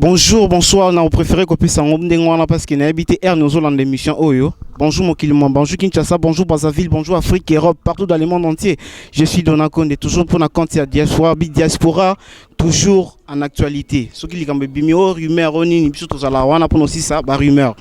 Bonjour, bonsoir, na préféré kopesa yango ndenge wana parce que nayebi te heure nozolanda émission oyo. Bonjour mokili mwa, bonjour Kinshasa, bonjour Brazzaville, bonjour Afrique, Europe, partout dans le monde entier. Je suis Dona Konde, toujours pour la compte ya diaspora, bi diaspora, toujours en actualité. Soki likambo ebimi, o rumeur o nini, biso tozala wana mpona osisa ba rumeur.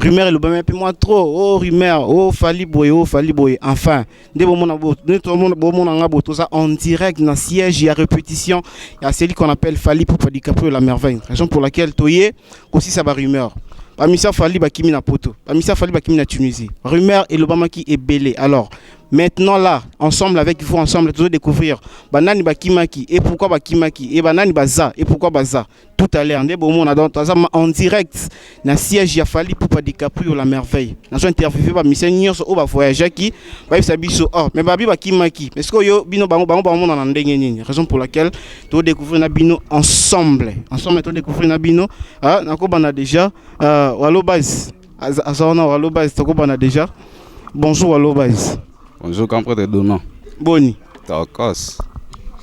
Rumeur elobami mpe mwa trop, o rumeur, o Fally boye, o Fally boye. Enfin, nde bomona nde bomona nga boye, toza en direct na siège ya répétition ya celui qu'on appelle Fally Ipupa DiCaprio la merveille. Raison pour laquelle toye kosisa ba rumeur. Bamisia Fally bakimi na poto, bamisia Fally bakimi na Tunisie. Rumeur elobamaki ebele. Alors maintenant là, ensemble avec vous, ensemble tozo découvrir banani bakimaki et pourquoi bakimaki, et banani baza et pourquoi baza. Tout à l'heure nde bomona, donc toza en direct na siège ya Fally Ipupa DiCaprio la merveille. Nazo interviewer bamisia nyonso oyo bavoyageaki, bayebisa biso: oh, mais babi bakimaki, mais sikoyo bino bango bamona na ndenge nini? Raison pour laquelle todécouvrir na bino ensemble, ensemble todécouvrir na bino. Ah, nakobanda déjà, Walo Base aza wana. Walo Base, tokobanda déjà. Bonjour Walo Base. Bonjour, grand prêtre Dona. Boni? Tokos.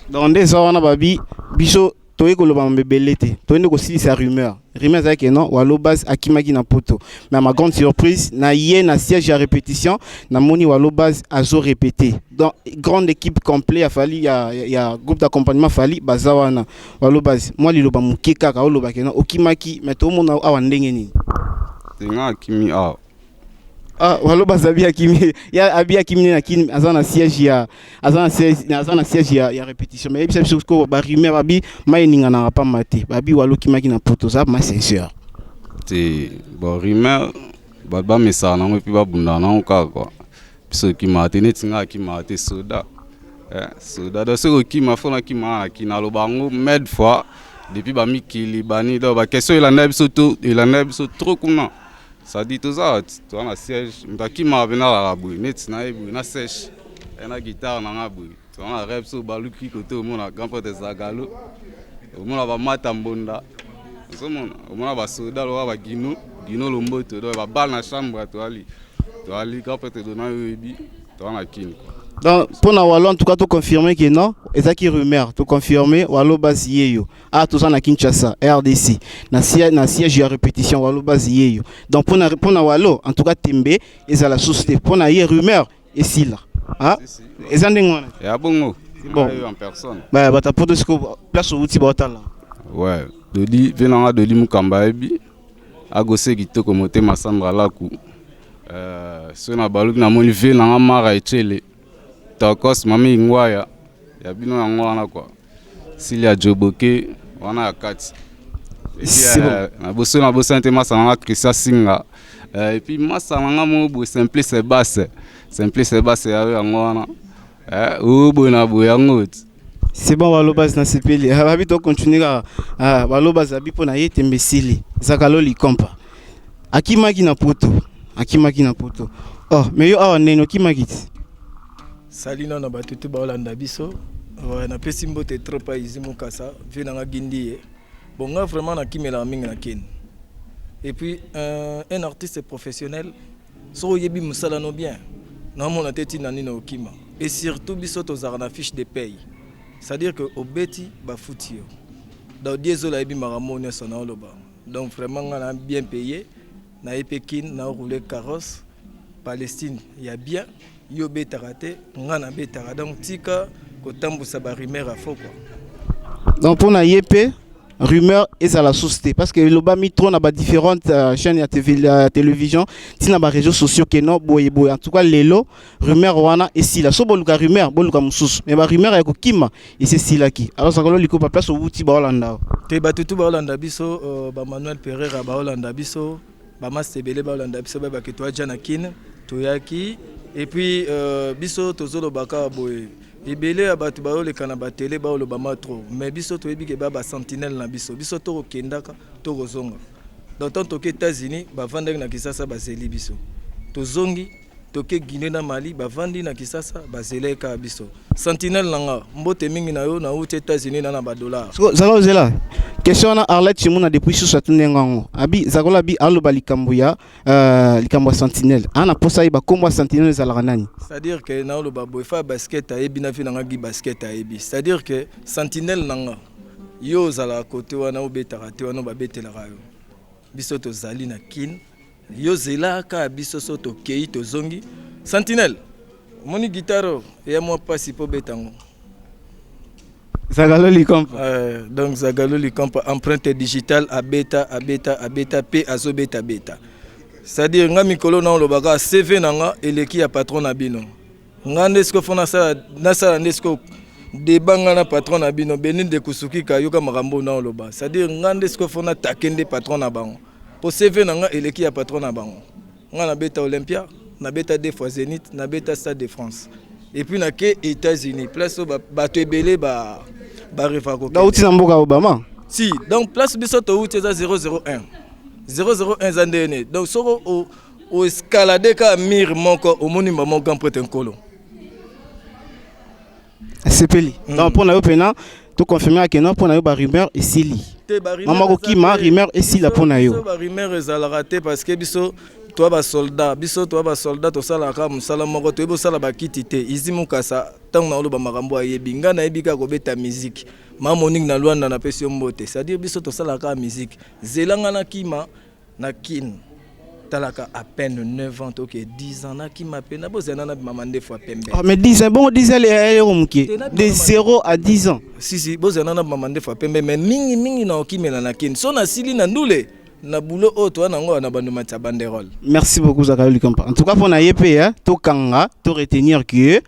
Donc nde eza wana, babi biso toyei koloba mabebele te, toyei nde kosilisa rumeur. Rumeur ezalaki non, Walo Base akimaki na poto. Mais à ma grande surprise, na ye na siège ya répétition, namoni Walo Base azo répété. Donc grande équipe complet ya Fally, ya groupe d'accompagnement Fally, baza wana. Walo Base, mwa liloba moke kaka, olobaki non, okimaki, mais tomona awa ndenge nini? Nga akimi awa. Ah, Walo Base abi akimi ya abi akimi na kini, aza na siège ya aza na siège ya répétition. Mais yebisa biso ko ba rumeur, babi mai eninganaka pamba te, babi Walo okimaki na poto, oza ma sincère? Te, bon, rumeur bato bamesaka nango et puis babundaka nango kaka kua. Biso okimaka te, neti nga akimaka te. Soda, soda. Donc soki okima, fo nakima na kina. Aloba yango maintes fois depuis bamikili bani. Donc baquestion elanda biso to elanda biso trop kuna. C'est-à-dire toza na siège, moto akimaka mpe nalaka boye neti na ye boye na sèche na guitare na nga boye. Toza na rep so baluki kote, omona grand prêtre Zagalo, omona bamata mbonda, ozomona, omona basoda loka bagino gino lomboto. Donc babale na chambre, toali grand prêtre Dona, oyebi, toza na kini. Donc mpona Walo, en tout cas toconfirme ke non, ezalaki rumeur. Toconfirme, Walo Base ye yo. Ah, toza na Kinshasa, RDC, na siège ya répétition, Walo Base ye yo. Donc mpona Walo, en tout cas tembe ezala susu te. Mpona ye, rumeur esila. Ah, eza ndenge wana. Ya bongo. Bon. En personne. Bato poto siko place outi baotala. Ouais, Dodi mpe nanga, Dodi Mokamba, ayebi agose kitoko motema Sandra Laku. So na baluki, namoni ve nanga Mara Echele Tokos, mami Ingwaya ya bino yango wana kua sili ya Joboke wana ya kati. C'est bon. Na boso na bosani te masa nanga Christian Singa. Et puis masa nanga moko boye, Simplice Base, Simplice Base yayo yango wana oyo boye na boye yango ti. C'est bon, Walo Base, na sepeli. Babi tocontinue kaka. Walo Base abi mpo na ye tembe esili. Zakalo Likompa akimaki na poto, akimaki na poto. Oh, mais yo awa ndeni okimaki ti? Sali nano bato te baolanda biso. Napesi mbote trop pa Izi Mokasa, vie nanga gindi ye. Bon, nga vraiment nakimelaka mingi na keni. Et puis un artiste professionnel, soki oyebi mosala no bien, naomona te ntina nini okima. Et surtout biso tozalaka na fiche de paye, c'est-à-dire que obeti, bafuti yo. Donc die ezola yebi makambo nyonso naoloba. Donc vraiment nga na bien payé, naye mpe kine naroule carrosse Palestine ya bien. Yo obetaka te, nga nabetaka. Donc tika kotambusa barumeur ya faux quoi. Donc mpona ye mpe, rumeur ezala susu te, parce que elobami trop na badifférentes chaînes ya TV, ya télévision, ntina baréseaux sociaux ke non, boye boye. En tout cas lelo rumeur wana esila. So boluka rumeur, boluka mosusu, mais barumeur ya kokima esi esilaki. Alors Sakolo Likopa, place owuti, baolanda o. Te, bato tu baolanda biso, bamanuel Pereira baolanda biso, bamasta ebele baolanda biso, bayebaki toaja na kine toyaki. Et puis biso tozoloba kaka boye, ebele ya bato baoleka na batele, baoloba ma trop, mais biso toyebi ke ba basentinelle na biso, biso tokokendaka, tokozonga. Donc tant toke États-Unis, bavandaki na Kisasa, bazeli biso. Tozongi, toke Guinée na Mali, bavandi na Kisasa, bazeli kaka biso. Sentinelle na nga, mbote mingi na yo. Nauti États-Unis na badollar. Zala, ozela question wana. Arlette Chimuna depuis susu atuni yango. Abi Zakola abi aloba likambo ya likambo ya sentinelle ana posa yeba kombo ya sentinelle ezalaka nani? C'est-à-dire que naoloba boye, fa basket ayebi na vi nanga gi basket ayebi. C'est-à-dire que sentinelle na nga Yo ozalaka kote wana, obetaka te wana, babetelaka yo. Biso tozali na Kine. Yo zela kaka biso so tokei, tozongi. Sentinelle, omoni guitare oyo eya mwa mpasi mpo obeta yango. Zagalo Likampa. Donc Zagalo Likampa, empreinte digitale, abeta, abeta, abeta mpe azobeta beta. C'est-à-dire nga mikolo na olobaka, CV na nga eleki ya patron na bino. Nga nde sikoyo fo nasala nde sikoyo débat nga na patron na bino Benin de Kusukika. Yoka makambo na oloba, c'est-à-dire nga nde sikoyo fo natake nde patron na bango, mpo CV na nga eleki ya patron na bango. Nga nabeta Olympia, nabeta deux fois Zénith, nabeta Stade de France et puis nake États-Unis, place oyo bato ebele barêvaka. Nauti na mboka Obama. Si, donc place biso touti eza 001 001, eza ndene. Donc soko oescalade kaka mur moko, omoni mama grand prêtre nkolo. Asepeli. Donc mpo na yo mpena toconfirme akeno, mpo na yo barumeur esili. Mama kokima, rumeur esila mpo na yo. Barumeur ezalaka te, parce que biso toa basoldat, biso toa basoldat, tosalaka mosala moko, toyebi osala bakiti te. Izi Mokasa, ntango naoloba makambo ayebi, ngai nayebi kaka kobeta musique. Ma Monique na Lwanda, napesi yo mbote. C'est-à-dire biso tosalaka kaka musique. Zela ngai nakima na Kine, talaka à peine 9 ans, toke 10 ans, nakima mpe nabozala na bimama ndefu ya pembe. Oh, mais 10 ans, bon, 10 ans eloko moke, de 0 à 10 ans. Si, si, bozala na bimama ndefu ya pembe, mais mingi mingi na okimela na Kine so nasili na ndule na bulo oyo toza nango na bandumati ya banderole. Merci beaucoup, Zakayo Likampa. En tout cas, mpona ye mpe tokanga, to retenir que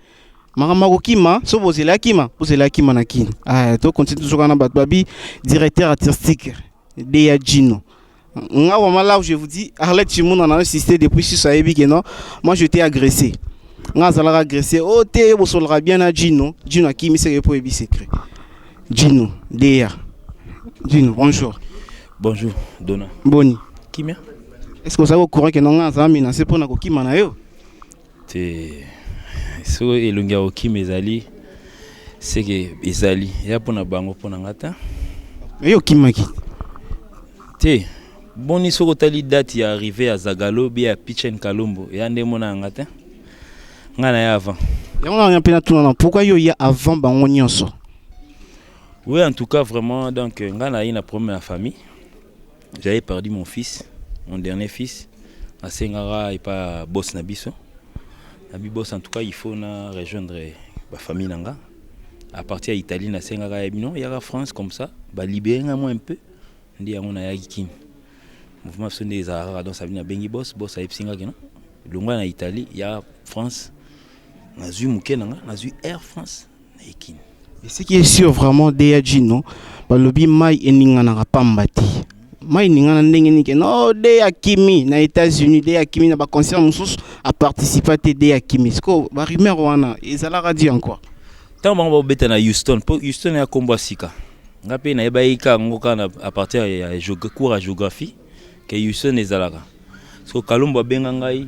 makambo akokima so bozela akima, bozela akima na Kini. Ah, to continue toujours na bato babi directeur artistique Deya Gino. Nga vraiment, là où je vous dis, Arlette Chimouna na insisté depuis si ça yebi que non, moi j'étais agressé. Nga azalaka agressé. Oh te, bosolaka bien na Gino. Gino akimi, seke po yebi secret. Gino, Deya. Gino, bonjour. Bonjour, Donna. Boni? Kimia. Est-ce que ozali au courant que non, nga azala menacé mpona kokima na yo? Te, soki elongi ya kokima ezali, seke ezali eza mpona bango, mpona nga te. Yo okimaki? Te, boni, soki otali date ya arrivée ya Zagalo bi ya Pichen Kalombo, eya nde mona yanga te, ngai na ye avant. Yango na mpe natuna na pourquoi yo ya avant bango nyonso? Oui, en tout cas vraiment, donc ngai na ye na problème ya famille. J'avais perdu mon fils, mon dernier fils. Nasengaka epa boss na biso, nabi boss, en tout cas il faut na rejoindre bafamille na nga à partir ya Italie. Nasengaka ya bino yaka France, comme ça balibere nga moi un peu. Nde yango nayaki Kini. Mouvement biso nde ezalaka kaka. Donc sabi nabengi boss, boss ayebisi nga keno longwa na Italie ya France, nazwi moke na nga, nazwi Air France, naye Kini. Et ce qui est sûr vraiment, Deya Gino, balobi mai eninganaka pamba te. Mai eningana ndenge nini ke no de akimi na États-Unis, de akimi na baconcert mosusu, aparticipa te, de akimi? Siko barumeur wana ezalaka di encore? Ntango bango babeta na Houston, mpo Houston ya nkombo ya sika, nga mpe nayebaki kaka yango kaka na à partir ya cours ya géographie ke Houston ezalaka. So Kalombo abenga ngai,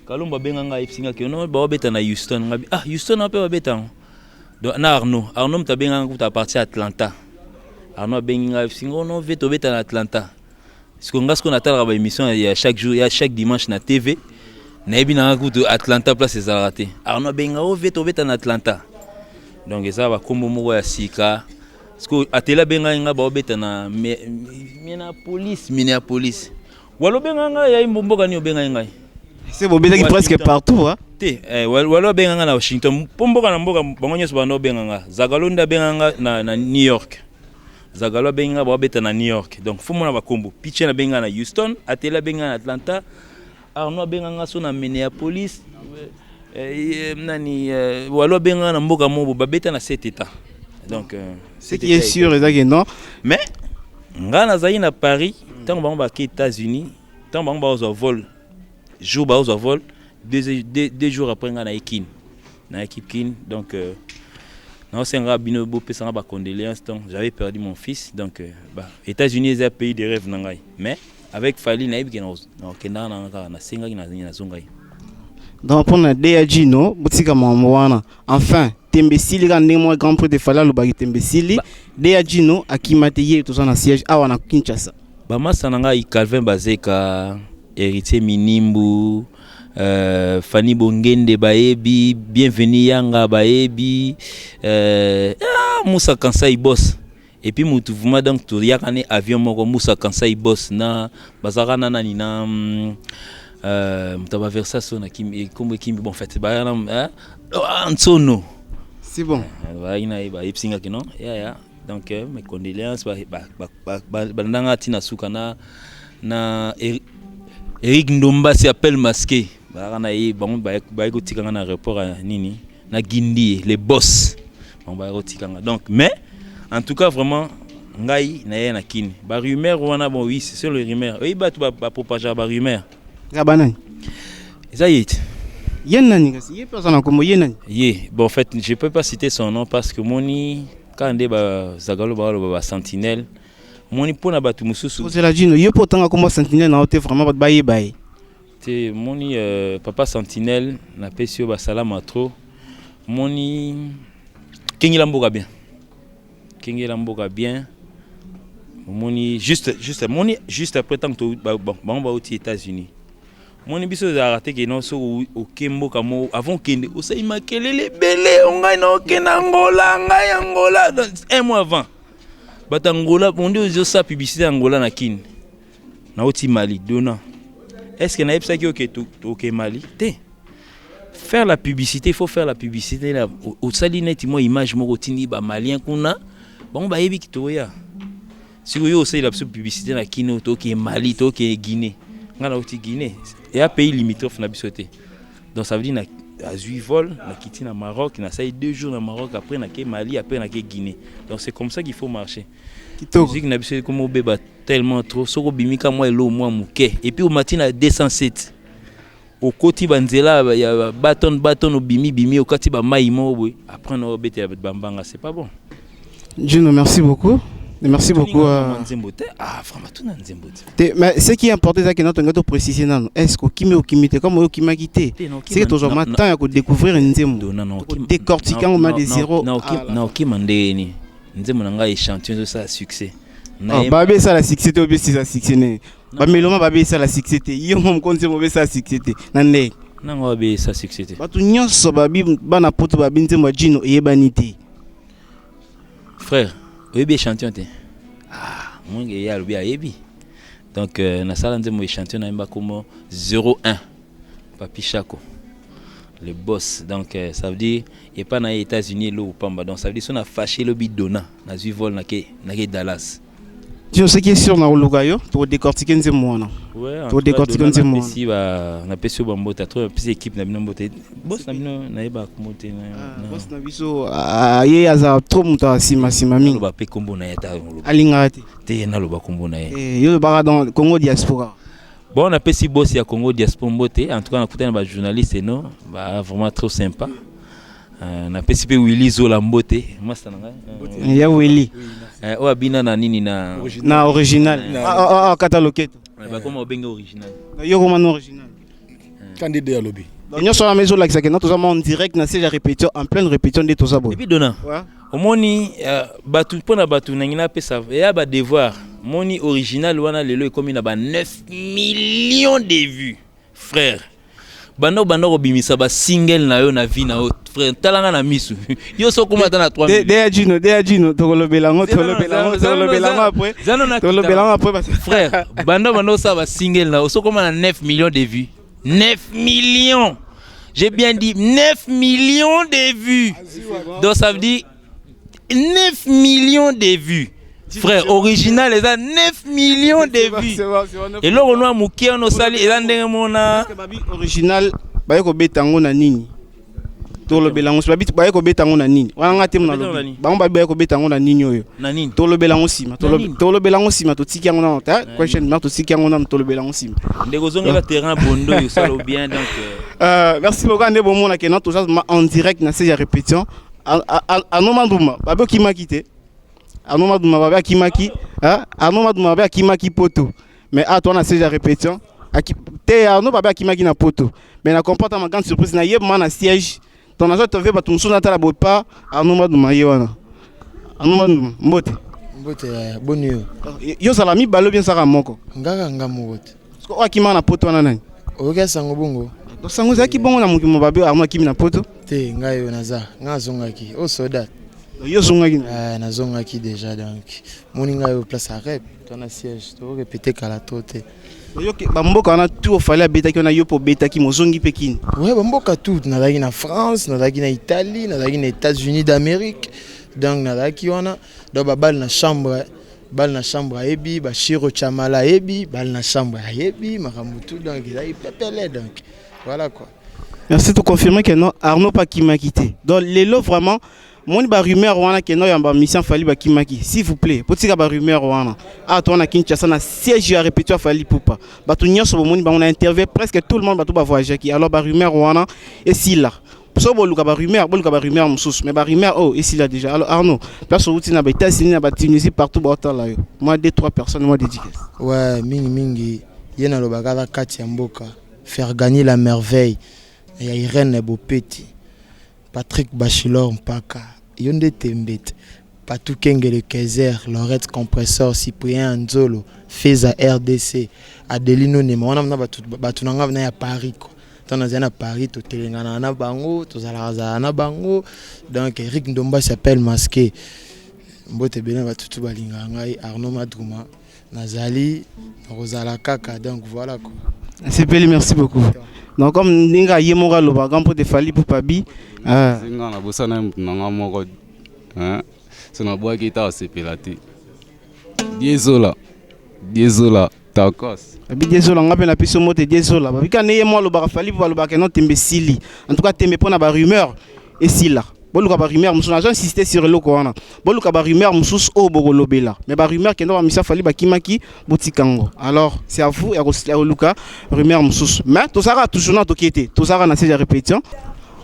Kalombo abenga ngai, ayebisi ngai ke no, baobeta na Houston. Ngai ah, Houston mpe babeta yango. Donc na Arnaud, Arnaud moto abenga ngai kuta à partir ya Atlanta. Arnaud abengi ngai, ayebisi ngai: "No ve, tobeta na Atlanta." Siko nga sikoyo natalaka baémission ya chaque jour, ya chaque dimanche na TV, nayebi nanga kutu Atlanta place ezalaka te. Arnaud abengi ngai: "O ve, tobeta na Atlanta." Donc eza bakombo moko ya sika. Sikoyo atele abengai ngai, baobeta na Minneapolis, Minneapolis. Walo obenga ngai, yayi mboka nini obengai ngai? Se bobetaki presque partout, hein? Te, walo abenga ngai na Washington, mpo mboka na mboka bango nyonso banda obenga nga. Zagalo nde abenga nga na New York. Zagalo abengi nga, baobeta na New York. Donc fo mona bakombo: Pichen abengi nga na Houston, atele abengi nga na Atlanta, Arnaud abenga nga so na Minneapolis, nani, walo abenga nga na mboka moko babeta na sept états. Donc Ce qui est sûr ezaki non. Mais nga nazali na Paris ntango bango bake États-Unis. Ntango bango bazwa vol, jour bazwa vol, 2 jours après nga naye Kine, nayaki Kine. Donc naosengaka bino bopesanga bacondoléance. Donc j'avais perdu mon fils. Donc bah, États-Unis eza pays de rêve na ngai, mais avec Fally nayebi ke nakendaka nanga kaka, nasengaki, nazongaki. Donc mpona Deya Gino, botika makambo wana. Enfin tembe esili kaka ndenge mwa grand prêtre Fally alobaki, tembe esili. Deya Gino akima te, ye toza na siège awa na Kinshasa. Bamasa na ngai Calvin Bazeka, Héritier Minimbu, Fanny Bongende bayebi, Bienvenu Yanga bayebi, ah, Musa Kansai boss. Et puis mutu vraiment, donc toyaka ne avion moko, Musa Kansai boss na bazalaka na nani na moto ya baversas oyo na kimi, kombo ekimi. Bon, en fait bayaka na Nsono. C'est bon. Bayaki na ye, bayebisi ngaki non yaya, donc mes condoléances. Balandanga ntina suka na Eric Ndombasi, appel masqué, bazalaka na ye. Bango bayaki kotikanga na aéroport ya nini na Gindi, les boss, bango bayaki kotikanga. Donc, mais en tout cas vraiment ngai naye na kini barumeur wana, bon oui, c'est le rumeur oyi, bato bapropageaka barumeur. Eza banani? Eza ye te. Ye nani kasi? Ye mpe aza na kombo, ye nani? Ye, bon, en fait je peux pas citer son nom parce que moni kaka nde bazagalo baloba basentinelle, moni mpona bato mosusu. Ozela Jino, ye mpo otanga kombo sentinelle na yo te, vraiment bato bayeba ye. Te, moni papa sentinelle, napesi yo basalama trop. Moni kengela mboka bien, kengela mboka bien. Omoni juste moni juste après ntango bango bauti États-Unis, moni biso ezalaka te ke non, soki oke mboka moko, avant okende osali makelele ebele: "Ngai na okende Angola, ngai Angola." Un mois avant, bato Angola bonde ozosala publicité ya Angola na Kini. Nauti Mali, dona, est ce que nayebisaki oke oke Mali te? Faire la publicité, il faut faire la publicité na osali neti mwa image moko, otindi bamalien kuna, bango bayebi toya. Sikoyo osalela biso publicité na Kini, toke Mali, toke Guinée. Ngai nauti Guinée, eya pays limitrophe na biso te. Donc ça veut dire azwi vol, nakiti na Maroc, nasali 2 jours na Maroc, après nake Mali, après nake Guinée. Donc c'est comme ça qu'il faut marcher. Musique na biso ekoma obeba tellement trop. Soki obimi ka mwa elo mwa moke et puis omati na 207, okoti banzela ya baton baton, obimi bimi, okati bamai moko boye, après na obetela bato bambanga, c'est pas bon. Juno, merci beaucoup. Merci beaucoup. Nzembo te, ah vraiment, tuna nzembo te. Mais ce qui est important, c'est que notre ngato préciser nano. Est-ce que okimi, okimi te, comme okimaki te? C'est que tozwa ma temps ya kodécouvrir nzembo. Décortiquer ngo de zéro. Na okima ndeni nzembo na ngai échantillon ezosala succès. Babe esala succès te, obesisa succès ne. Bameloma babe esala succès te. Yo moko nzembo obesala succès te. Na ndenge. Nango babe esala succès te. Bato nyonso babi bana poto babi nzembo ya Jino eyebani te. Frère, oyebi échantillon te? Ah, mwenge ye alobi ayebi. Donc nasala nzembo échantillon, nayemba komo 01 Papi Chako le boss. Donc ça veut dire epa na ye États-Unis eloko pamba. Donc ça veut dire so na fâché elobi dona, nazwi vol, nake Dallas. Tino, ce qui est sûr, na koluka yo, tokodécortiquer nzembo wana. Tokodécortiquer nzembo wana. Napesi yo bambote trop, napesi équipe na bino mbote, boss na bino nayeba kombo te. Boss na biso ye aza trop moto ya nsima mingi. Naloba mpe kombo na ye ata? Alingaka te. Te, naloba kombo na ye. Yo lobaka dans Congo Diaspora. Bon, napesi boss ya Congo Diaspora mbote. En tout cas nakutani na bajournaliste no ba vraiment trop sympa. Napesi mpe Willi Zola mbote, masta na ngai. Ya Willi. Oyo abina na nini na Na original kata loketo. Bakoma obenge original. Yo koma na original. Candide alobi. Donc nyonso wana ezolakisaka na toza en direct na siège ya répétition, en pleine répétition nde toza boye. Et puis dona omoni bato mpona bato nangi napesa eya badevoir. Moni original wana lelo ekomi na ba 9 millions de vues. Frère, banda obanda kobimisa basingle na yo na vie na yo, frère, talanga na misu, yo so okóma ata na 3. Deya Jino, deya Jino, tokolobela yango, tolobela yango, tolobela yango après, tolobela yango après. Frère, banda osala basingle na yo, so okóma na 9 millions de vues, 9 millions, j'ai bien dit 9 millions de vues. Donc ça veut dire 9 millions de vues, frère, original eza 9 millions de vues. Eloko no ya moke wana osali eza ndenge mona. Original baye kobeta yango na nini? Tolobela yango, babi baye kobeta yango na nini wana? Nga te, nalobi bango babi baye kobeta yango na nini oyo. Na nini? Tolobela yango nsima, tolobela yango nsima, totiki yango nano ta question mark, totiki yango nano, tolobela yango nsima. Ndeko, ozongela terrain bondo oyo osala bien, donc Merci beaucoup. Nde bomona ke na toza en direct na siège ya répétition. Anoma Nduma babi okimaki te, Anoma Nduma babi akimaki, Anoma Nduma babi akimaki poto, mais a toa na siège ya répétition te. Arno babi akimaki na poto, mais na comprendre ma grande surprise na ye ma na siège donc naza tove bato mosusu natala boye pa Arno Maduma ye wana. Arno Maduma, mbote. Mbote yaya, boni yo? Yo ozala mibale obi ozalaka moko? Ngaka nga moko te. Oyo akimaka na poto wana nani? Oyoki sango bongo? Sango ezalaki bongo na mokili babi Arno akimi na poto. Te, ngai oyo naza, ngai azongaki oyo soldat. Yo ozongaki? Nazongaki déjà. Donc moni ngai oyo place ya rep to na siège, torépété kala to te. Oyoki bamboka wana tu ofali abetaki wana, yo mpo obetaki, mozongi mpe kini? Ouais, bamboka tout. Nazalaki na France, nazalaki na Italie, nazalaki na États-Unis d'Amérique. Donc nazalaki wana. Donc babale na chambre, bale na chambre ayebi, bashiro Chamala ayebi, bale na chambre ayebi makambo tout. Donc ezalaki pepele. Donc voilà quoi. Merci de confirmer que non, Arnaud bakimaki te. Donc lelo vraiment moni barumeur wana ke no yamba mission Fally bakimaki, s'il vous plaît, botika barumeur wana. Awa to wana Kinshasa, na siège ya répétition Fally Ipupa, bato nyonso bomoni bango na interview, presque tout le monde, bato bavoyageaki. Alors barumeur wana esila. So boluka barumeur, boluka barumeur mosusu, mais barumeur oyo esila déjà. Alors Arnaud, place outi na baÉtats-Unis, na baTunisie, partout baotala yo, moi deux trois personnes, moi dédicace. Ouais, mingimingi ye nalobaka aza kati ya mboka, faire gagner la merveille ya Irene Bopeti, Patrick Bachilor Mpaka, yo nde tembe te, Patou Kengele, Kezer Lorette, Compresseur Cyprien Nzolo, Feza RDC, Adelino Nema wana na bato na nga na ya Paris quoi. Ntango nazali na Paris, totelengana na bango, tozalaka zala na bango. Donc Eric Ndomba s'appelle Masqué. Mbote ebele na batutu balingaka ngai Arnaud Madruma. Nazali, nakozala kaka. Donc voilà quoi. Nasepeli, merci beaucoup. Donc comme ndenge aye moko alobaka mpo te Fally Ipupa bi Nga na bosana ye motu na nga moko, hein? So nabwaki ta asepela te. Diezola, Diezola Takos. Abi Diezola, nga mpe napesi yo mbote Diezola. Babika nde ye mo alobaka Fally mpo balobaka no tembe esili. En tout cas tembe mpo na barumeur esila. Boluka barumeur mosusu. Nazo insiste sur eloko wana. Boluka barumeur mosusu oyo bokolobela, mais barumeur kenda bamisa Fally bakimaki, botika yango. Alors c'est à vous ya koluka rumeur mosusu, mais tozalaka toujours na tokie te, tozalaka na siège ya répétition.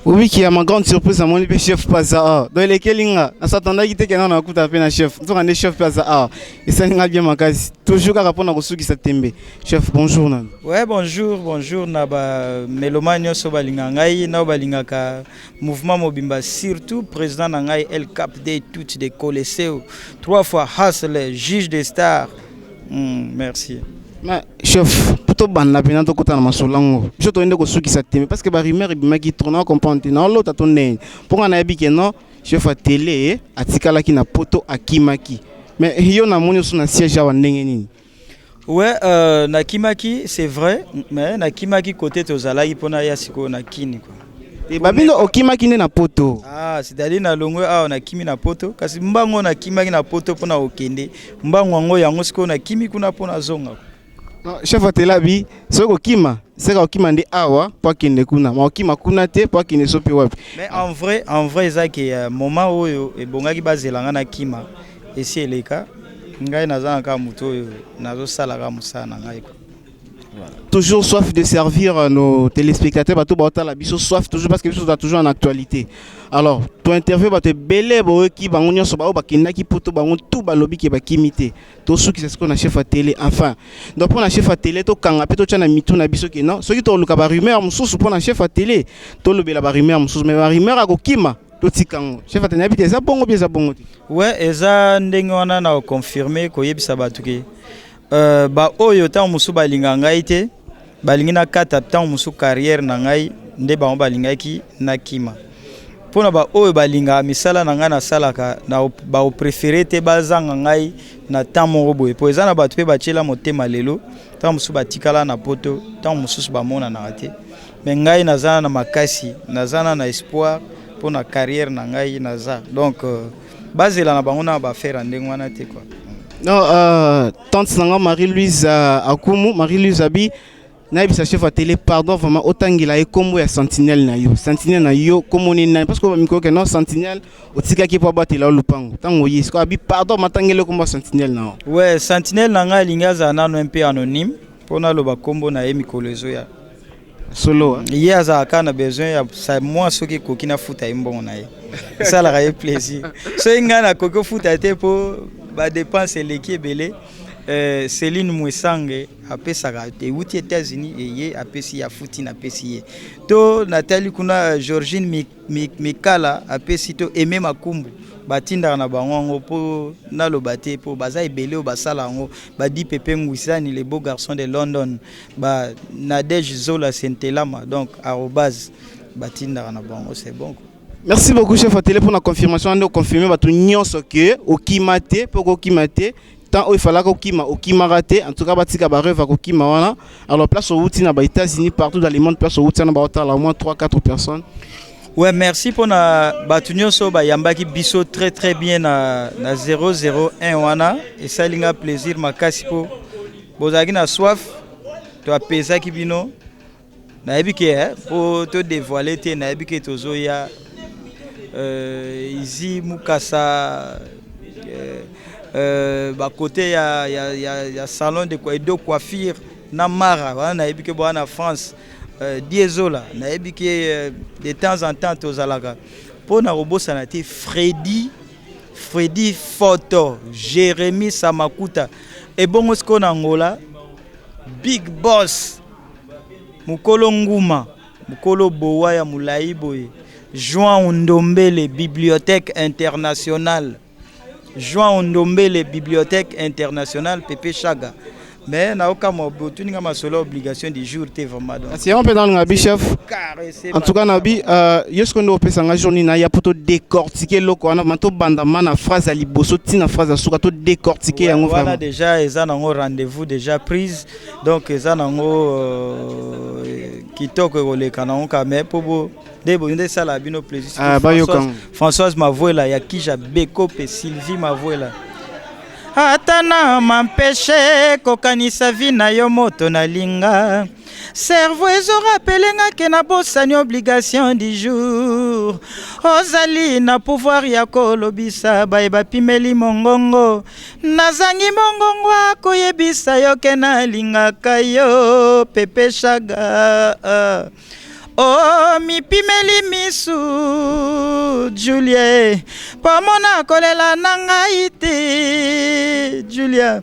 Obiki ya ma grande surprise, namoni mpe chef mpe aza awa. Donc elekeli nga, nasatandaki te kenda nakuta mpe na chef. Nzoka nde chef mpe aza awa, esali nga bien makasi. Toujours kaka mpona kosukisa tembe, chef, bonjour nani. Ouais, bonjour, bonjour na ba mélomane nyonso balinga ngai na balingaka mouvement mobimba, surtout président na ngai El Cap de toutes de Coliseo, trois fois hustle, juge des stars. Merci. Mais chef, po tobanda mpena tokɔta na masolo yango, biso toyende kosukisa tembe parce que barumeur ebimaki trop. Na comprendre te, naolota to ndenge mpo nga nayebi ke non, chef atele atikalaki na Poto, akimaki, mais yo namoni oso na siège awa, ndenge nini? Ouais, nakimaki, c'est vrai, mais nakimaki côté tozalaki mpona ya sikoyo na Kini quoi. E babino okimaki nde na Poto? Ah, c'est-à-dire nalongwe awa, nakimi na Poto, kasi mbango nakimaki na Poto mpona kokende mbango yango yango sikoyo nakimi kuna mpona zonga. Non, chef atela bi soki okima, seka okima nde awa mpo akende kuna, ma okima kuna te mpo akende so mpe wapi? Mais en vrai eza ke moment oyo ebongaki bazela nga nakima esi eleka. Ngai naza na kaka moto oyo nazosala kaka mosala na ngai quoi. Toujours soif de servir nos téléspectateurs, bato baotala biso, soif toujours parce que biso toza toujours en actualité. Alors to interview bato ebele, boyoki bango nyonso baoyo bakendaki Poto, bango tu balobi ke bakimi te. Tosukisa sikoyo na chef ya télé. Enfin donc mpo na chef ya télé, tokanga mpe totya na mitu na biso ke non, soki toluka barumeur mosusu mpo na chef ya télé, tolobela barumeur mosusu, mais barumeur akokima, totika yango. Chef ya télé, nayebi te eza bongo bi eza bongo te? Ouais, eza ndenge wana. Na koconfirme, koyebisa bato ke baoyo ntango mosusu balingaka ngai te, balingi nakata ntango mosusu carrière na ngai, nde bango balingaki nakima. Mpona baoyo balingaka misala na ngai nasalaka, na baopréféré te bazanga ngai na temps moko boye, mpo eza na bato mpe batiela motema lelo, ntango mosusu batikala na Poto, ntango mosusu bamonanaka te. Mais ngai naza na makasi, naza na espoir mpo na carrière na ngai naza. Donc bazela na bango na baaffaire ya ndenge wana te quoi. Non, tante nanga Marie-Louise Akumu, Marie-Louise abi nayebisa chef ya télé, pardon vraiment, otangela ye nkombo ya sentinelle na yo. Sentinelle na yo kombo nini, nani? Parce que bamikolo ke non, sentinelle otikaki mpo abatela yo lupango ntango oye sikoyo. Abi pardon, matangeli nkombo ya sentinelle na yo. Ouais, sentinelle na ngai alingi azala nano un peu anonyme mpo naloba nkombo na ye mikolo ezoya. Solo? Ye azalaka kaka na besoin ya sa mwa, soki ekoki nafuta ye mbongo na ye, esalaka ye plaisir. Soki ngai nakoki ofuta te mpo badepense eleki ebele, Céline Mwesange apesaka, ewuti États-Unis, eye apesi ye, afuti, napesi ye. To natali kuna Georgine Mikala apesi, to Aime Makumbu, batindaka na bango yango. Mpo naloba te mpo baza ebele oyo basala yango, badi Pepe Ngwisani, le beau garçon de London, ba Nadege Zola Sentelama, donc arobase batindaka na bango, c'est bon quoi. Merci beaucoup, chef Atele, pour la confirmation. On a confirmé bato nyonso ke okima te, mpo kokima te. Tant oyo efalaka okima, okimaka te. En tout cas, batika barêve ya kokima wana. Alors, place outi na ba États-Unis, partout dans le monde, place outi wana, baotala au moins 3 4 personnes. Ouais, merci mpona bato nyonso bayambaki biso très très bien na 001 wana. Esali nga plaisir makasi mpo bozalaki na soif, toapesaki bino. Nayebi ke mpo todévoile te, nayebi ke tozoya Izi Mukasa bakote ya salon de coiffure na Mara wana. Nayebi ke boa na France, Diesola, nayebi ke de temps en temps tozalaka. Mpo na kobosana te Fredi Foto, Jérémi Samakuta. Ebongo sikoyo na Angola, big boss, mokolo nguma, mokolo bowa ya molai boye, Joan Ndombele, Bibliothèque internationale, Joan Ndombele, Bibliothèque internationale, Pepe Chaga. Mais naokamwa, botuninga masolo obligation du jour te vraiment, donc. Kasi yango mpe nalinga bi, chef. En tout cas, nabi yo soki nde opesanga journée na ya mpo todécortique eloko wana, ma tobanda ma na phrase ya liboso ntina phrase ya suka, todécortique yango. Wana déjà eza nango rendez-vous déjà prise, donc eza nango kitoko, ekoleka nango ka. Mais mpo bo nde boye nde esala bino plaisir. Ah, bayoka. Françoise Mavuela ya Kija Beko mpe Sylvie Mavuela, ata na mampeshe kokanisa vi na yo, moto nalinga, cerveau ezorappeler nga ke nabosani obligation du jour. Ozali na pouvoir ya kolobisa baye bapimeli mongongo, nazangi mongongo akoyebisa yo ke nalingaka yo, Pepe Shaga. O mipimeli misu, Julie, mpo mona kolela na ngai te. Julia,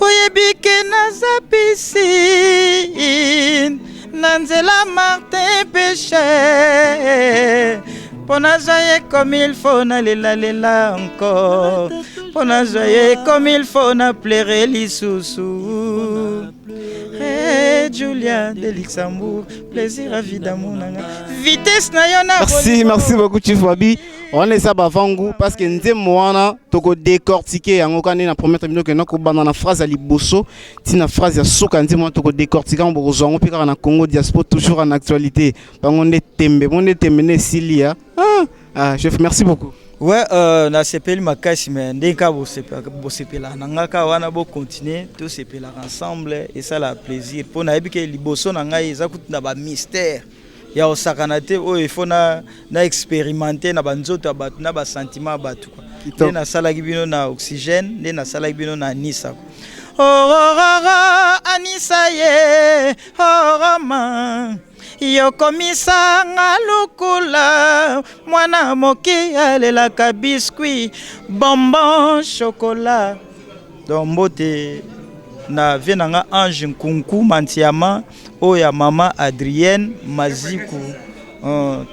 oyebi ke naza piscine na nzela Martin Peche, mpo nazwa ye comme il faut, nalelalela encore, mpo nazwa ye comme il faut, na pleurer lisusu. Hey, Julia de Luxembourg, plaisir à vie d'amour nanga vitesse na yo na. Merci, merci beaucoup, Chief Babi. Wana eza bavangu parce que nzembo wana tokodécortique yango kani na promettre bino ke nakobanda na phrase ya liboso ntina phrase ya suka. Nzembo wana tokodécortique yango, bokozwa yango mpe kaka na Congo Diaspora, toujours en actualité. Bango nde tembe, bango nde tembe nde esili ya ah, chef, merci beaucoup. Ouais, nasepeli makasi, me ndenge kaka bosepelaka na nga kaka wana, bocontinue tosepelaka ensemble, esalaka plaisir. Mpo nayebi ke liboso na ngai eza kutu na bamystère ya kosakana te oyo il faut na expérimente na banzoto ya bato, na basentiment ya bato quoi. Nde nasalaki bino na oxygène, nde nasalaki bino na Anisa. Orororo, Anisa ye oroma, yokomisanga lukula mwana moki alelaka biscuit, bonbon, chocolat. Donc mbote na vie na nga Ange Nkunku Mantiama, oyo ya mama Adrienne Maziku,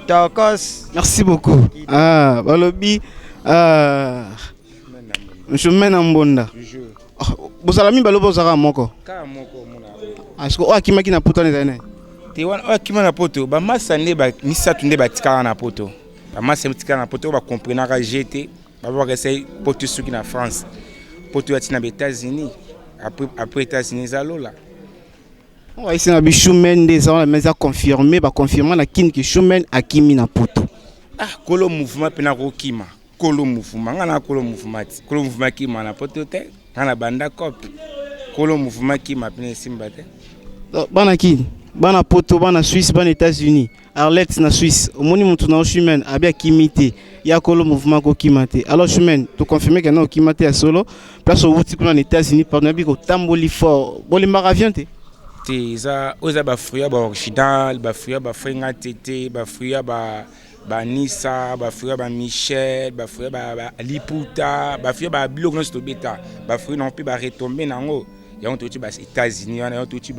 tokos. Merci beaucoup. Ah, balobi chemin na mbonda. Oh, bozala mibale, bozalaka moko? Kaka moko omona. Parce que oyo akimaki na poto wana ezali nani? Te, wana oyo akima na poto, bamasa nde misato nde batikaka na poto. Bamasa batikaka na poto oyo bakomprenaka je te, babwaka ese poto soki na France, poto ya ntina ba États-Unis. Après États-Unis eza lola. Oyo na bishumen nde eza wana, mais eza confirmé, baconfirme na kini ke Shumen akimi na poto. Ah, kolo mouvement mpena kokima, kolo mouvement, nga na kolo mouvement ti kolo mouvement akima na poto te. Nga na banda cope, kolo mouvement akima mpena esimba te. Donc, bana kini, bana poto, bana Suisse, bana États-Unis, Arlette na Suisse, omoni motu na yo Shumen abi akimi te, ya kolo mouvement kokima te. Alors Shumen, toconfirme ke na okima te ya solo. Place owuti kuna na États-Unis, pardon, nayebi kotamboli fort, bolembaka avion te? Te, eza oyo eza bafruit ya baoriginal, bafruit ya bafrenga tete, bafruit ya banisa, bafruit ya bamichel, bafruit ya baliputa, bafruit ya babiloko nyonso tobeta, bafruit nango mpe baretombe nango. Yango touti ba États-Unis wana, yango touti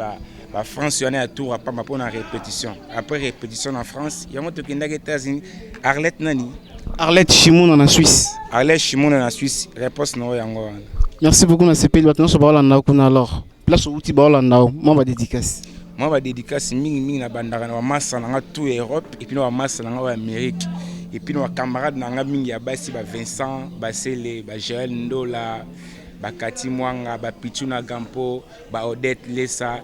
bafrance wana ya tour apamba mpona répétition. Après répétition na France, yango tokendaki États-Unis. Arlette nani? Arlette Shimuna na Suisse. Arlette Shimuna na Suisse, réponse na oyo yango wana. Merci beaucoup, nasepeli. Bato nyonso baolanda kuna, alors place outi baolanda o mwa badédicace. Mwa badédicace mingimingi, nabandaka na bamasa na nga tout ya Europe et puis na bamasa na nga oyo Amérique. Et puis na bacamarade na nga mingi ya basi, ba Vincent Basele, ba Joel Ndola, bakati Mwanga, bapichu na Gampo, ba Odette Lesa,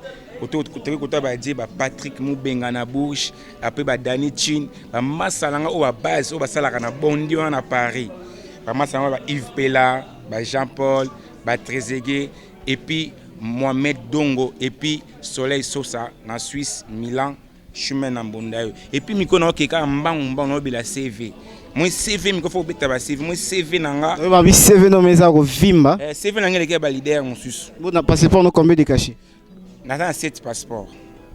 toki kota badie, ba Patrick Mubenga na Bourge, après ba Dani Chin, bamasa na nga oyo babase oyo basalaka na bondi wana na Paris, bamasa na nga, ba Yves Pela, ba Jean Paul, ba Trezeguet, et puis Mohamed Dongo, et puis Soleil Sosa na Suisse, Milan, chemin na mbonda yo. Et puis miko na okeka mbangu mbangu na obela CV, moi CV miko fo obeta ba CV, moi CV na nga. Oyo babi CV no eza kovimba. Eh, CV na nga eleki ya ba leader mosusu. Bona passeport no, combien de cachet? Naza na 7 passeport,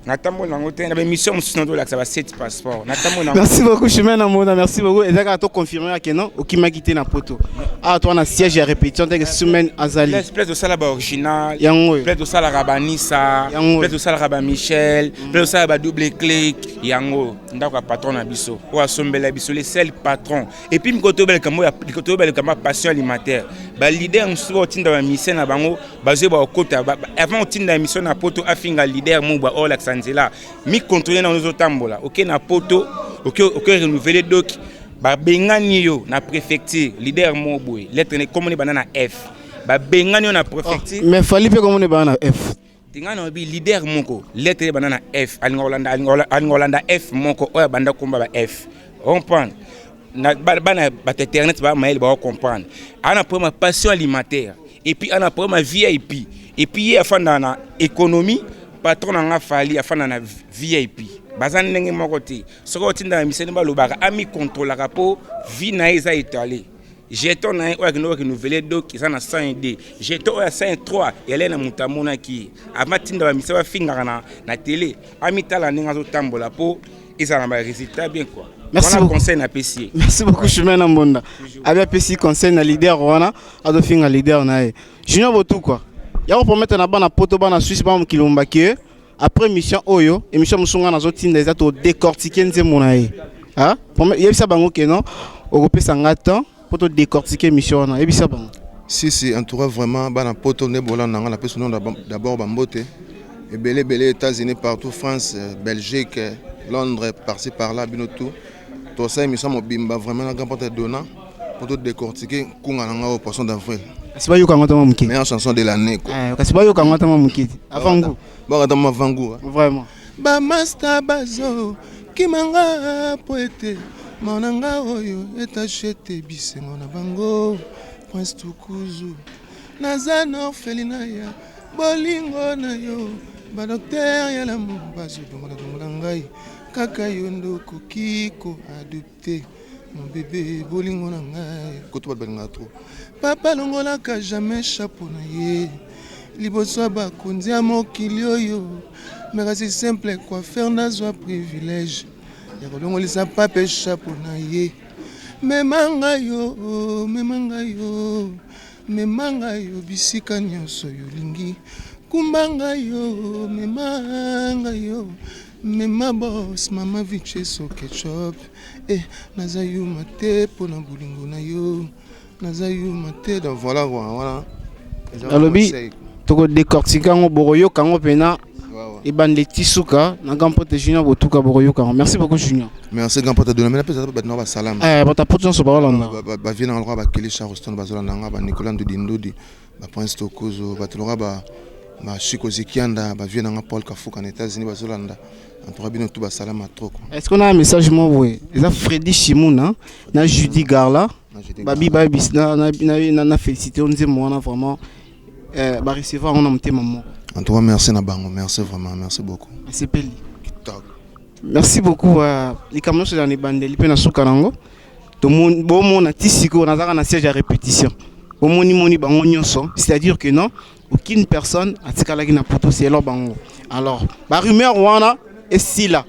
natambola nango te. Na baémission mosusu nazolakisa ba 7 passeport, natambola. Merci beaucoup, Chemin na Mona, merci beaucoup. Eza kaka toconfirme ke non, okimaki te na poto. Awa toza na siège ya répétition teke semaine azali. Place tosala baoriginal. Yango oyo. Place tosalaka banisa. Yango oyo. Place tosalaka bamichel, place tosalaka badouble clic. Yango ndako ya patron na biso oyo asombela biso, le seul patron. Et puis mikolo toyeba likambo ya passion alimentaire, baleader mosusu baotinda bamusicien na bango, bazwi bakokota avant otinda émission na poto, afinga leader mobwa oyo olakisa nzela, micontrôle na ozotambola, oke na poto, oke renouveler doki, babengani yo na préfecture. Leader mo boye, lettre ne komoni banda na F, babengani yo na préfecture. Mais Fally mpe komona ebana na F. Tinga na obi leader moko, lettre banda na F, alinga kolanda F moko oyo abanda komba ba F, comprendre na bana bato internet bamayele bakocomprendre. Ana problème ya passion alimentaire et puis ana problème ya VIP. Et puis ye afandaka na économie, patron na nga Fally afanda na VIP, baza ndenge moko te. Soki otinda na misene, balobaka amikontrolaka mpo vie na ye eza étalé. Jeton na ye oyo akende renouveler doc eza na 102, jeton oyo ya 103 yalai na moto amonaki ye avant tinda bamisa bafingaka na télé. Amitala ndenge azotambola mpo ezala na barésultat bien quoi. Merci Wana beaucoup. conseil napesi ye. Merci beaucoup, Chemin na Mbonda. Abi apesi conseil na leader wana azofinga leader na ye Junior Botukwa ya kopromettre na bana poto, bana Suisse, bana mokili mombaki ye. Après émission oyo, émission mosusu nga nazotinda eza todécortique nzembo na ye. Ah, yebisa bango ke non, okopesa nga temps mpo todécortique émission wana, yebisa bango. Si si, en tout cas vraiment, bana poto nde bolanda nga, napesi no d'abord bambote ebele ebele, États-Unis, partout, France, Belgique, Londres, par-ci par-là, bino tout. Tosala émission mobimba vraiment na grand porte dona po todécortiquer Nkunga na nga oyo, Poisson d'avril. Kasi bayoka yango ata mwa moke. Meilleure chanson de l'année quoi. Eh, kasi bayoka yango ata mwa moke te avant goût. Bakata mwa avant goût. Vraiment. Bamasta bazo kimanga po ete mona nga oyo etache te bisengo na bango. Prince Tukuzu, naza na orphelinat ya bolingo na yo. Badocteur ya lamour bazodongola-dongola ngai, kaka yo nde okoki koadopter mon bébé. Bolingo na ngai koto bato balingaka trop. Papa alongolaka jamais chapeau na ye liboso ya bakonzi ya mokili oyo, me kasi simple coiffeur nazwa privilège ya kolongolisa pape chapeau na ye. Mema ngai yo, mema ngai yo, mema ngai yo bisika nyonso yolingi. Kumba ngai yo, mema ngai yo, mema bos mama Vicheso Ketchup. Eh, naza yuma te mpo na bolingo na yo, naza yuma te. Donc voilà quoi, wana eza Nalobi conseil. Tokodécortique yango, bokoyoka yango mpena. Ouais. Ebande ti suka na grand pote Junior Botuka, bokoyoka yango. Merci beaucoup, Junior. Merci, grand pote Dona. Napesa bato na basalama. Eh, bato apoto nyonso baolanda. Bavie nanga lokola bakeli Charleston, bazolanda nga, banicolas Ndudi Ndudi, baprince Tokuzo, bato lokola bachiko Zikianda, bavie nanga Paul Kafuka na États-Unis bazolanda. En tout cas bino tu basalama trop quoi. Est ce qu'on a un message moko boye? Eza Freddy Shimuna na Judy Garla. Na Judy. Babi babis na félicité nzembo wana vraiment, barecevoir yango na motema moko. En tout cas merci na bango, merci vraiment, merci beaucoup. Esepeli. Kitoko. Merci beaucoup. Likambo nyonso eza na ebandeli mpe na suka nango. Bomona ti sikoyo nazalaka na siège ya répétition, bomonimoni bango nyonso, c'est-à-dire que non, aucune personne atikalaki na poto selon bango. Alors barumeur wana esila,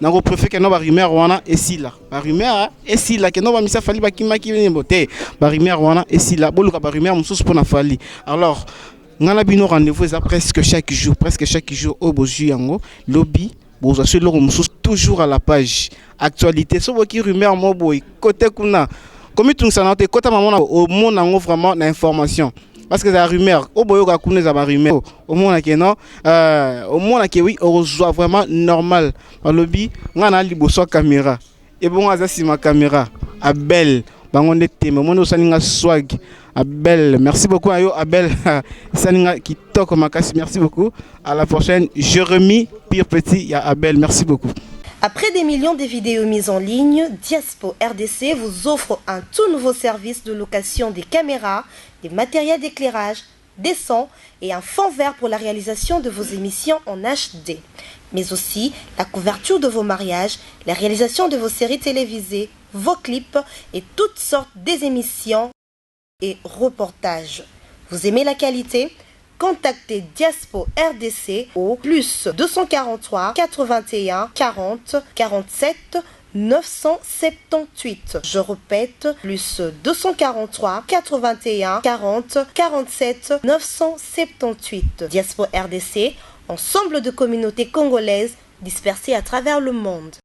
nakopréférer ke no barumeur wana esila, barumeur esila ke no bamisa Fally bakimaki bo te. Barumeur wana esila, boluka barumeur mosusu mpona Fally. Alors ngai na bino, rendez-vous eza presque chaque jour, presque chaque jour. Oyo bozwi yango lobi, bozwa so eloko mosusu, toujours à la page actualité. So boki rumeur mo boye kote kuna, komitungisa na yo te, kota mama na omona yango vraiment na information, parce que eza rumeur oyo boyoka kuna, eza barumeur. Omona ke non, omona ke oui, okozwa vraiment normal. Balobi ngai na liboso ya caméra, ebongo aza nsima caméra. Abel bango nde tembe omoni osali nga swag. Abel, merci beaucoup ayo Abel, esali nga kitoko makasi. Merci beaucoup, à la prochaine. Jérémy Pire Petit ya Abel, merci beaucoup. Après des millions de vidéos mises en ligne, Diaspo RDC vous offre un tout nouveau service de location des caméras, des matériels d'éclairage, des sons et un fond vert pour la réalisation de vos émissions en HD, mais aussi la couverture de vos mariages, la réalisation de vos séries télévisées, vos clips et toutes sortes des émissions et reportages. Vous aimez la qualité? Contactez Diaspo RDC au plus 243 81 40 47 978. Je répète, plus 243 81 40 47 978. Diaspo RDC, ensemble de communautés congolaises dispersées à travers le monde.